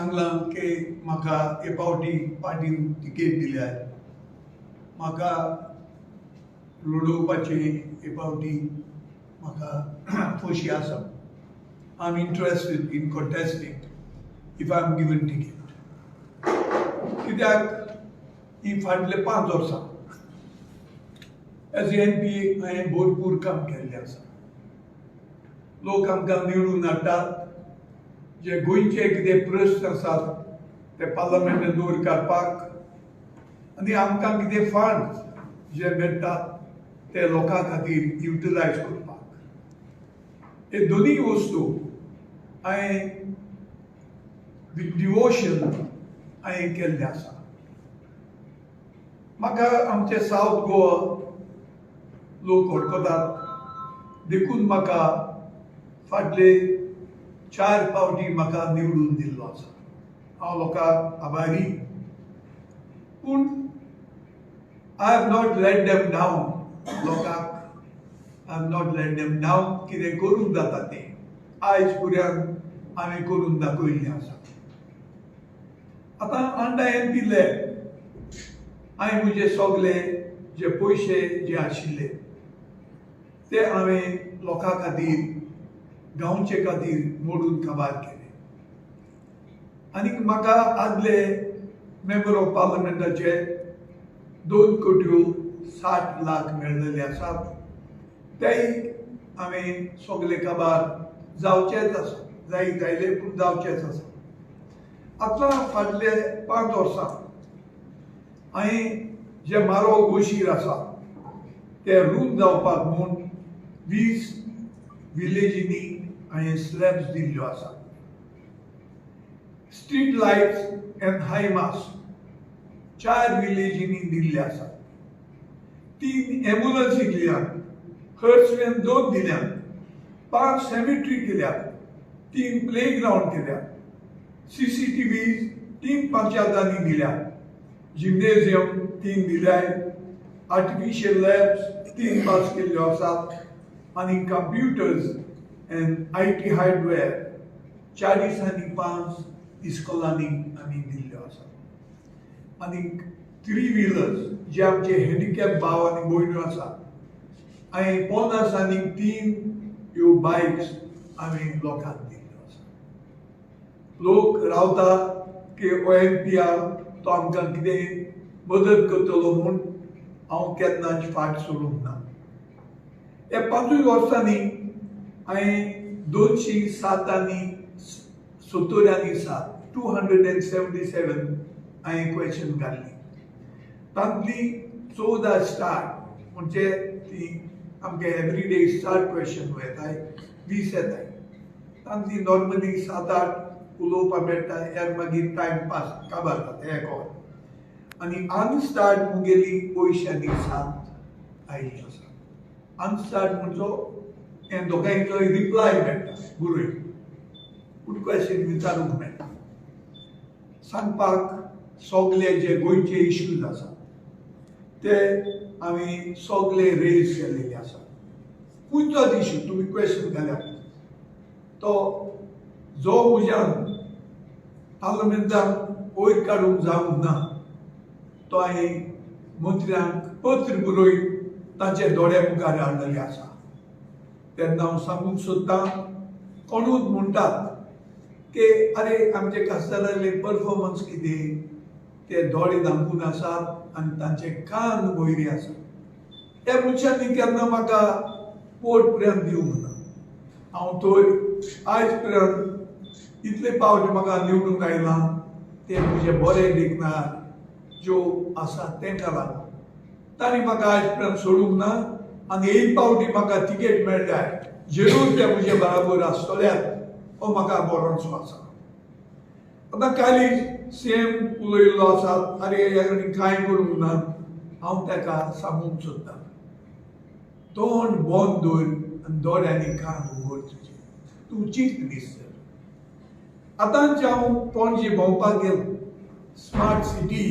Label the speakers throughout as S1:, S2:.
S1: सांगलां की म्हाका हे पावटी पार्टीन तिकेट दिल्या, म्हाका लडोवपाची हे पावटी म्हाका खोशी आसा. I am interested in contesting if I am given ticket, कित्याक ही फाटले 5 वर्सां एज एमपी हांवें भरपूर काम केल्लें आसा. लोक आमकां निवडून हाडटात, जे गोंयचे कितें प्रस्न आसात ते पार्लमेंटान वयर काडपाक आनी आमकां कितें फंड्स जे मेळटात ते लोकां खातीर युटिलायज करपाक. हे दोनूय वस्तू हांवें विथ डिवोशन हांवें केल्लें आसा. म्हाका आमचे सावथ गोवा लोक वळखतात, देखून म्हाका फाटले चार पावटी म्हाका निवडून दिल्लो आसा. हांव लोकांक आभारी, पूण I have not let them down. लोकांक I have not let them down. कितें करूंक जाता तें आयज पर्यंत हांवें करून दाखयल्लें आसा. आतां अंडा एमपी लॅड हांवें म्हजे सगले जे पयशे जे आशिल्ले ते हांवें लोकां खातीर, गांवचे खातीर मोडून काबार केले. आनी म्हाका आदले मेंबर ऑफ पार्लमेंटाचे 2 कोट्यो 60 लाख मेळ्ळेले आसात, तेय हांवें सगले काबार जावचेच आसा, जायत आयले पूण जावचेच आसा. आतां फाटले 5 वर्सां हांवें जे मारो गोशीर आसा ते रूंद जावपाक म्हूण 20 विलेजींनी हांवें स्लॅब्स दिल्ल्यो आसा. Street lights and high mast चार विलेजींनी दिल्ले आसा. तीन एम्बुलन्सी दिल्यात, हर्स दोन दिल्यात, पांच सेमिट्री केल्यात, तीन प्ले ग्रावंड केल्यात, सीसीटीव्ही तीन पंचायतांनी दिल्यात, जिम्नेजियम तीन दिल्याय, आर्टिफिशियल लॅब्स तीन पास केल्ल्यो आसात आनी computers and IT hardware 45 इस्कॉलांनी आमी दिल्ल्यो आसात. आनी थ्री व्हिलर्स जे आमचे हँडिकॅप भाव आनी भयण्यो आसात, हांवें 53 ह्यो बायक्स हांवें लोकांक दिल्ल्यो आसा. लोक रावता की हो एमपी आहा, तो आमकां कितें मदत करतलो म्हूण. हांव केन्नाच फाट सोडूंक ना. ह्या पांचूय वर्सांनी हांवें 207 आनी 77, 277 हांवें क्वेश्चन घाल्ली. तांतली 14 स्टार, म्हणजे ती आमगे एवरीडे स्टार क्वेश्चन येताय, 20 येताय. तांतली नॉर्मली सात आठ उलोवपाक मेळटा, ह्यार मागीर टायम पास काबार जाता एक वर. आनी अनस्टार्ड मुगेली 87 आयिल्ली आसा. अनस्टार्ड म्हणचो हें दोगांयचो रिप्लाय मेळटा बरोय, पूण क्वेश्चन विचारूंक मेळटा. सांगपाक सगले जे गोंयचे इश्यूज आसा ते आमी सगले रेज केल्लेले आसा. खंयचोच इश्यू तुमी क्वेश्चन घाल्यात, तो जो म्हज्यान पार्लमेंटान वयर काडूंक जावंक ना, तो हांवें मंत्र्यांक पत्र बरोवन तांचे दोळे मुखार हाडलेले आसा. तेन्ना हांव सांगूंक सोदतां, कोणूच म्हणटात की अरे, आमचे खासदाराले परफॉर्मन्स कितें, ते दोळे धांपून आसात आनी तांचे कान बयरे आसात. त्या मनशांनी केन्ना म्हाका पोट पर्यंत दिवंक ना. हांव तर आयज पर्यंत इतले पावट म्हाका निवडूंक आयलां ते म्हजे बरे देखणार ज्यो आसा तांकां लागून. तांणी म्हाका आयज पर्यंत सोडूंक ना आनी एक पावटी म्हाका तिकेट मेळ्ळ्यार जरूर ते म्हजे बराबर आसतल्यात, हो म्हाका बरोसो आसा. आतां काली सीएम उलयल्लो आसा, आरे, ह्या कडेन कांय करूंक ना. हांव ताका सांगूंक सोदतां, तोंड बंद दवर आनी दोळ्यांनी कान उगड तुजे. तूं चीफ मिनिस्टर. आतांच हांव पणजे भोंवपाक गेलो. स्मार्ट सिटी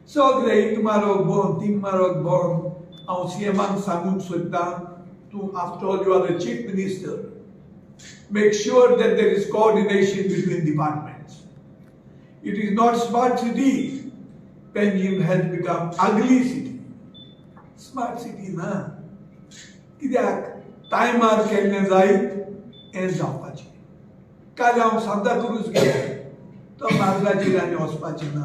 S1: सगळे हिंग मारक बंद, थिंग मारक बंद. हांव सीएमाक सांगूंक सोदतां, तूं after all you are the chief minister. Make sure that there is coordination between departments. It is not smart city. Panjim has become ugly city. Smart city ना. कित्याक टायमार केल्लें जायत हें जावपाचें. काल हांव सांताक्रूज गेलो, तो मार्गाचेर आनी वचपाचें ना.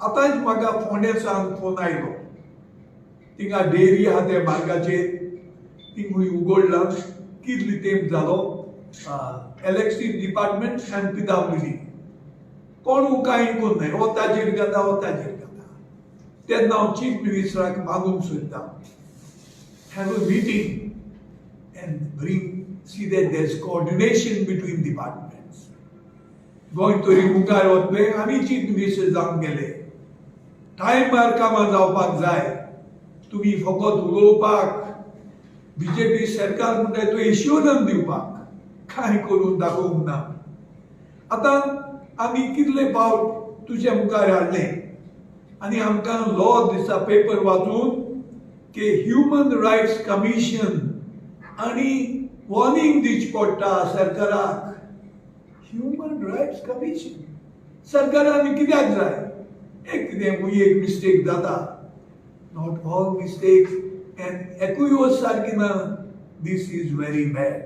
S1: आतांच म्हाका फोंडें सावन फोन आयलो, थिंगा डेरी आहा त्या मार्गाचेर, थिंगूय उगडलां. कितले तेंप जालो इलेक्ट्रीक डिपार्टमेंट आनी पीडब्ल्यूडी कोण कांय करनाय, हो ताजेर घाता, हो ताजेर घाता. तेन्ना हांव चीफ मिनिस्टराक मागूंक सोदता, have a meeting and bring see that there is coordination between departments. Goa तरी मुखार वतलें. आनी चीफ मिनिस्टर जावन गेले, टायमार कामां जावपाक जाय. तुमी फकत उलोवपाक बीजेपी सरकार म्हणटा, तो एश्योरन्स दिवपाक, कांय करून दाखोवंक ना. आतां आमी कितले फावट तुज्या मुखार हाडले आनी आमकां लॉ दिसता पेपर वाचून की ह्युमन रायट्स कमिशन आनी वॉर्निंग दिवची पडटा सरकाराक. ह्युमन रायट्स कमिशन सरकारान कित्याक जाय? एक कितें एक मिस्टेक जाता, not all mistakes and एकूय वस्त सारकी ना. This is very bad.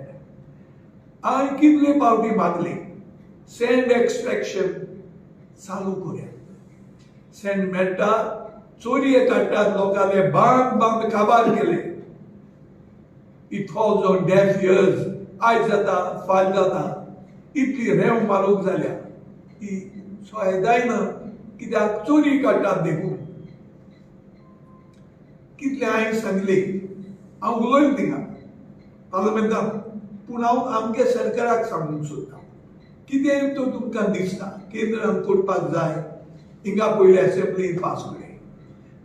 S1: हांवें कितले फावटी मागले, सँड एक्सट्रॅक्शन चालू करूया. सँड मेळटा, चोरये काडटात, लोकांले बांद बांद काबार केले. It falls on deaf ears. आयज जाता, फाल्यां जाता. इतली रेंव मारूंक जाल्या ती सोय जायना, कित्याक चोरी काडटात देखून. कितलें हांवें सांगलें, हांव उलयलें थिंगा पार्लमेंटान, पूण हांव आमगे सरकाराक सांगूंक सोदता, कितें तो तुमकां दिसता केंद्रान करपाक जाय, हिंगा पयली असेंब्लीन पास करूया.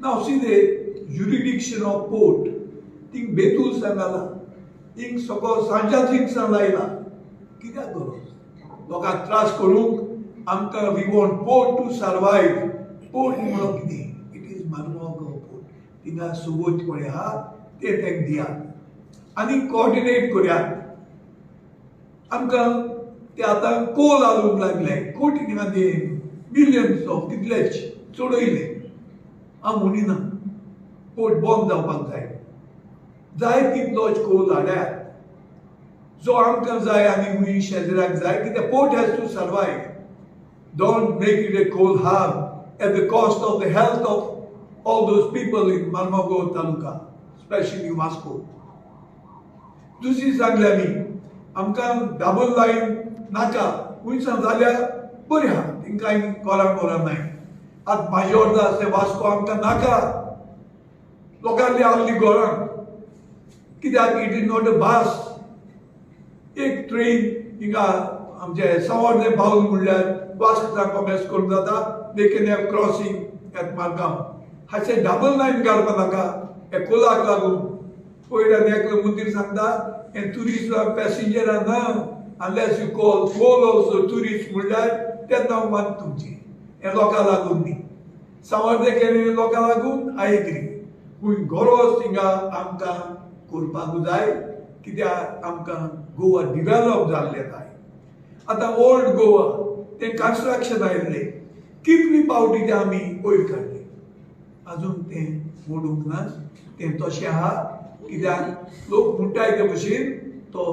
S1: Now see the jurisdiction of port. Thing Betul सांगाला, थिंग सगळो सांजा थिंगसान लायला. कित्याक गरज लोकांक त्रास करूंक? आमकां we want port to survive. Port म्हणून कितें? It is Marmagao port. थिंगा सुबोध पळय आहा ते तांकां दियात आनी कोऑर्डिनेट करयात आमकां. ते आतां कोल हालूंक लागले, कोटी ते मिलियन्स ऑफ कितलेच चडयले. हांव म्हणिना पोर्ट बंद जावपाक जाय. जाय तितलोच कोल हाडल्यात जो आमकां जाय आनी हुंय शेजराक जाय, कित्याक port has to survive. Don't make it a coal hub at the cost of the health of all those people in Marmagao taluka, specially Vasco. दुसरी सांगले आमी, आमकां डबल लायन नाका. खुंयसान जाल्यार बरें आहा, तेंकां कोरां कोरां नाय. आतां माजोर्डा आसा, वास्को आमकां नाका. लोकांली आहली घरां कित्याक? It is not a bus. एक ट्रेन हिंगा आमचे सावर्डे पावल म्हणल्यार वास्को कोमेस करूंक जाता. They can have crossing at Margao. हाचे डबल लायन घालपा नाका हे कोलाक लागून. पयर आनी एकलो मंत्री सांगता, हे टुरिस्ट पॅसेंजरां ना. Unless you call coal also tourist म्हणल्यार तेन्ना हांव मानता तुमची. हें लोकां लागून न्ही, सावर्डे केलें लोकां लागून, I agree. पूण गरज थिंगा आमकां करपाक जाय, कित्याक आमकां गोवा डिवेलप जाल्लें जाय. आतां ओल्ड गोवा तें कन्स्ट्रक्शन आयिल्लें, कितली पावटी तें आमी वयर काडलें, अजून तें मोडूंक ना, तें तशें आहा. कित्याक लोक म्हणटाय ते भशेन तो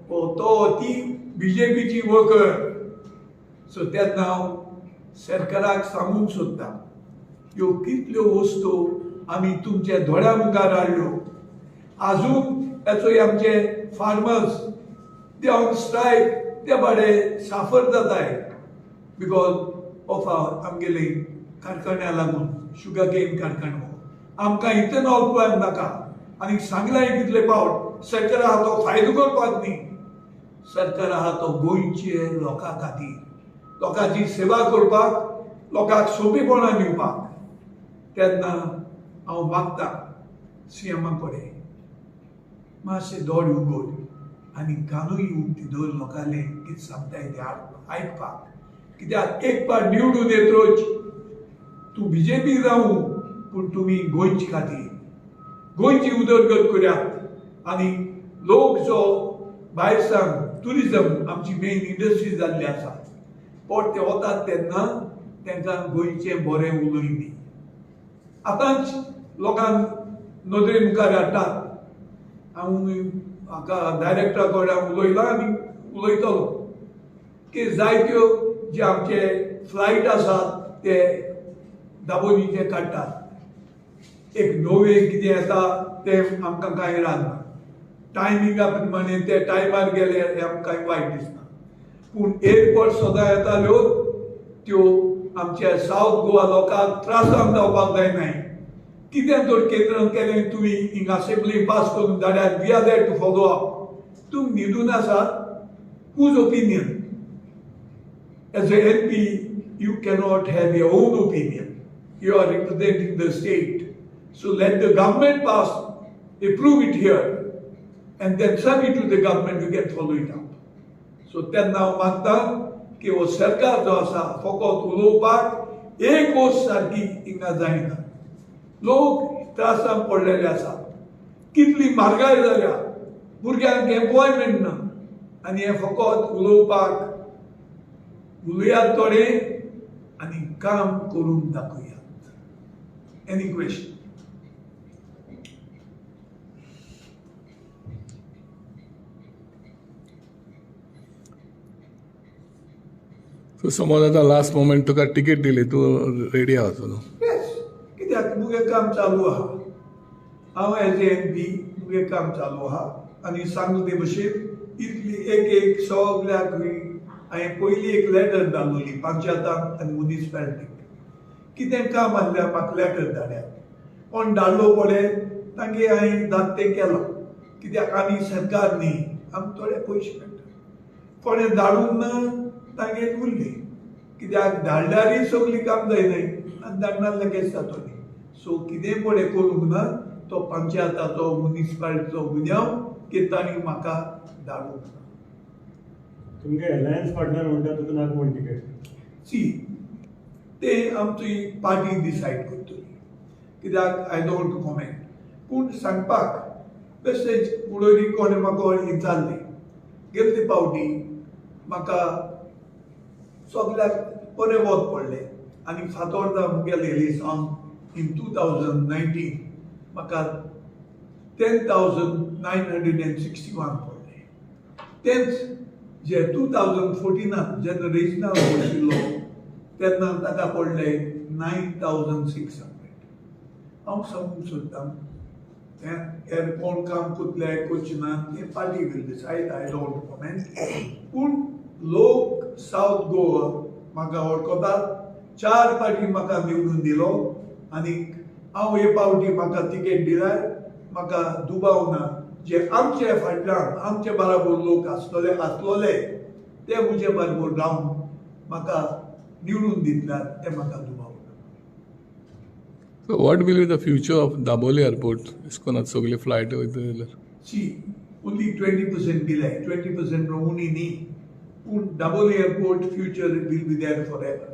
S1: तो ती बीजेपीची वर्कर. सो तेन्ना हांव सरकाराक सांगूंक सोदता, ह्यो कितल्यो वस्तू आमी तुमच्या दोळ्या मुखार हाडल्यो. अजून हेचो आमचे फार्मर्स ते ऑन स्ट्रायक, ते बाडे साफर जाताय because of आमगेले कारखान्या लागून, शुगर केन कारखानो. आमकां इथेनॉल प्लांट नाका. आनी सांगलां कितले फावट, सरकार आहा तो फायदो करपाक न्ही, सरकार आहा तो गोंयचे लोकां खातीर, लोकांची सेवा करपाक, लोकांक सोंपेपणां दिवपाक. तेन्ना हांव मागता सीएमा कडेन, मातशे दोळे उगड आनी कानूय उक्ती दवर लोकांले कितें सांगताय ते आयकपाक. कित्याक एक पाट निवडून येतरोच तूं बीजेपी रावूं, पूण तुमी गोंयचे खातीर गोंयची उदरगत करात आनी लोक जो भायर सावन ट्युरिजम आमची मेन इंडस्ट्री जाल्ली आसा. पोट ते वतात तेन्ना तांकां गोंयचें बरें उलयनी. आतांच लोकांक नदरे मुखार हाडटात. हांव हाका डायरेक्टरा कडेन उलयलां आनी उलयतलो की जायत्यो जे आमचे फ्लायट आसात ते दाबोलीचे काडटात. एक नवें कितें येता तें आमकां कांय रांदना. टायमिंगा प्रमाणे ते टायमार गेले हें आमकां कांय वायट दिसना. पूण एअरपोर्ट सदां येताल्यो त्यो आमच्या सावथ गोवा लोकांक त्रासान जावपाक जायनाय. कितें तर केंद्रान केलें तुमी हिंगा असेंब्ली पास करून धाड्यात, we are there to follow up. तुमी न्हिदून आसात. Whose opinion? As a MP you cannot have your own opinion. You are representing the state. So let the government pass, approve it here, and then send it to the government, you can follow it up. So तेन्ना हांव मागता की हो सरकार जो आसा फकत उलोवपाक एक वस्त सारकी हिंगा जायना. लोक त्रासान पडलेले आसा. कितली म्हारगाय जाल्या, भुरग्यांक एम्प्लॉयमेंट ना, आनी हें फकत उलोवपाक उलयात थोडे आनी काम करून दाखयात. Any question?
S2: सो समज आतां लास्ट मोमेंट तुका टिकेट दिली, तूं रेडी आसा न्हू?
S1: येस, कित्याक मुगे काम चालू आहा. हांव एज ए एमपी मुगे काम चालू आहा. आनी सांगता ते भशेन इतली एक एक सगल्याक हांवें पयली एक लेटर धाडलेली पंचायताक आनी मुनिसिपालिटीक. कितें काम आसल्यार म्हाका लेटर धाड्यात. कोण धाडलो पळय तांगे हांवें धाडटें केलां. कित्याक आमी सरकार न्ही, आमकां थोडे पयशे मेळटा. कोणें धाडूंक ना तांगेर उरली. कित्याक धाडल्यारय सगळीं काम जायनाय आनी धाडना लगेच जातली. सो कितें पळय करूंक ना तो पंचायताचो मुनिसिपालिटीचो गुन्यांव की तांणी म्हाका धाडूंक ना.
S3: तुमगे अलायन्स पार्टनर म्हणटा तुका नाका म्हण टिकेट.
S1: सी, ते आमची पार्टी डिसायड करतली. कित्याक I don't comment. पूण सांगपाक बेश्टेच उडयली कोणें म्हाका विचारलें गेल्ले फावटी म्हाका सगल्याक बरें वत पडलें आनी फातोर्डा मुगेलें इलेक्शन इन 2019 म्हाका 10,961 पडले. तेंच जे 2014 जेन्ना रेजिनाल बशिल्लो तेन्ना ताका पडले 9,600. हांव सांगूंक सोदतां हें हेर कोण काम करतले करचे ना तें party will decide. I don't comment. पूण लोक सावथ गोवा म्हाका वळखतात. 4 पार्टी म्हाका निवडून दिलो आनी हांव हे पावटी म्हाका तिकेट दिल्यार म्हाका दुबाव ना जे आमचे फाटल्यान आमचे बराबर लोक आसतले आसलोले ते म्हजे बरोबर रावन म्हाका निवडून दितल्यात तें म्हाका दुबाव ना.
S2: So what will be the future of Dabolim airport? इस्कोनात सगळे फ्लायट वयता जाल्यार?
S1: सी, ओन्ली 20% दिले, 20% उणी न्ही, पूण Dabolim airport future will be there for ever.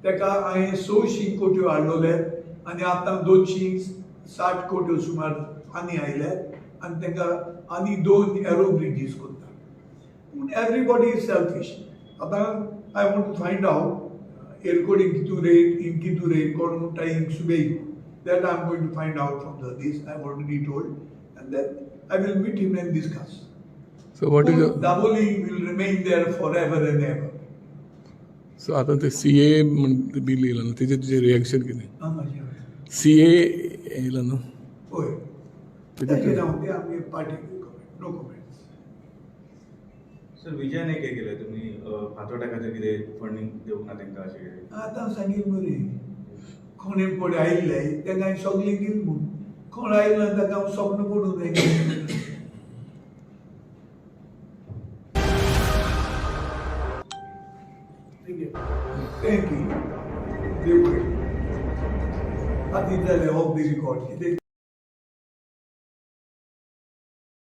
S1: ताका हांवें 600 कोट्यो हाडलोले आनी आतां 260 कोट्यो सुमार आनी आयल्यात आनी तांकां आनी 2 एरो ब्रिजीस करता. पूण एवरीबॉडी is selfish. आतां I want to find out एअरकोडींग कितू रेट, हिंग कितू रेट, कोण म्हणटा हिंग Subeg. That I am going to find out from the this I am already told, and then I will meet him and discuss.
S2: So what is
S1: Dabolim will remain there for ever and ever.
S2: So आतां ते C ए म्हण bill येयला न्हू, तेजेर तुजें reaction कितें? C ए येयला न्हू?
S1: हय, ताचेर हांव ते आमगे party no comments.
S4: Sir, Vijay Naik हे केले तुम्ही फातोर्डा खातीर कितें फंडींग दिवंक ना तांकां अशें कितें?
S1: आतां सांगील मरे, कोणें पळय आयिल्ले तांकां हांवें सगळें दिलें म्हूण. कोण आयलो ना ताका हांव सपन पडूं जाय. Thank you. देव बरें. आतां जालें of the record कितें.